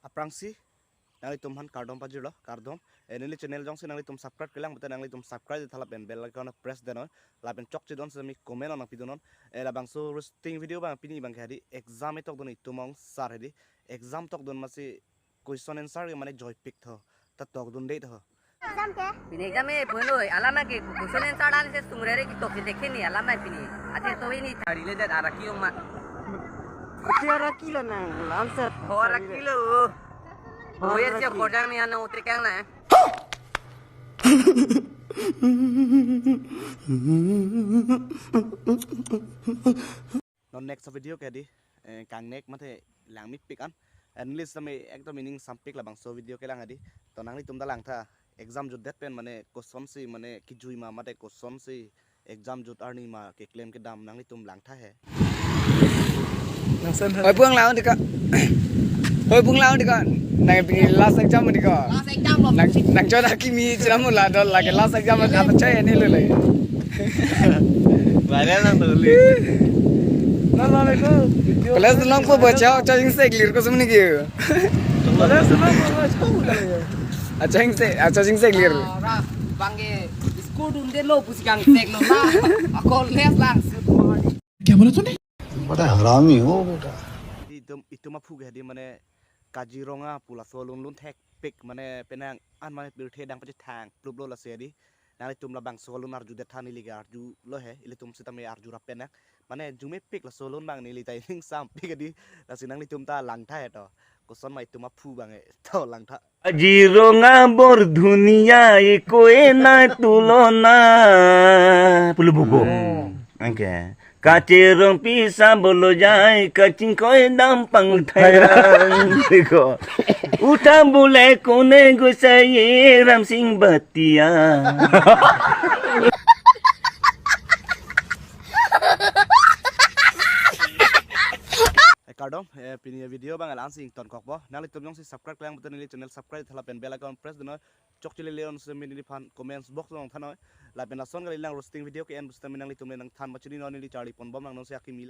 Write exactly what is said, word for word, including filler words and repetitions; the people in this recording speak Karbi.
Aphrangsi nanglitum aphan kardom pajirlo, kardom. Eh, neli channel jongsi nanglitum subscribe kelang pute nanglitum subscribe detha lapen bell icon press detnon. Lapen chokche don semi comment on nangpidunnon. Eh, labangso roasting video abang pini abang ke hedi exam e tokdun itum ong sar hedi. Exam tokdun amatsi question answer ke mane joipik tho. Ta tokdunde tho. Exam ke? Pini exam e, puno, alam ke question answer dan se sungre re kitok si dekhe ni, alam pini. Ate to ini thari le dat araki ong ma. Ate araki lo nang, answer. Ho araki lo. Ho ya, siap kodang ni ano utrikang na. Non next video ke hedi, eh, kangnek mate langmepik an. English tame ekdom ining sampik labangso video kelang hedi. To nanglitum ta langtha exam jutdet pen mane kosonsi mane kijui ma mate kosonsi exam jut arni ma keklem kedam nanglitum langtha he. Hoi pung lang dika. Hoi pung lang dika. Nang pini last exam dika. Last exam bom. Nang nang chona kimi chira mula dol lagi last exam apa chai ini lele. Viral nang doli. Lala leko. Kelas dulong po bacha cha jing sek lir ko sumni ki. Kelas dulong po bacha. Acha jing sek, acha jing sek lir. Ra bangke school dunde lo pusi gangsek lo na. Ako les lang. क्या बोला तूने? बड़ा हरामी हो बेटा। Itum itum aphu ke hedi mane Kaziranga pu laso alun lun thekpik mane penang an mane pirthe dang pachethang plup lo lasi hedi. Nanglitum labangso alun arju detha neli ke arjulo he, ilitum sitame arju rap penang. Mane jumepik laso alun abang neli ta ining sampik hedi. Lasi nanglitum ta langtha he to. Koson ma itum aphu abang e to langtha. Kaziranga bor dhuniya e koi na tulona. Pulu buku. Oke. Kachirong pisa bolo jai kachingkoi dampang thailang. Diko. Uta bule kone gusai Ram Singh Bhatia. Eh, kardom, eh, pini video abang la-ansi ingtonkokpo. Nanglitum jongsi subscribe kelang pute neli channel subscribe detha lapen bell icon press detnon. Chokche lele on semi neliphan comments box along thannon. Lapen lason kali lang roasting video ke-en pusitame nanglitum le nangthan pachini non neli charli ponbom lang non si akimi.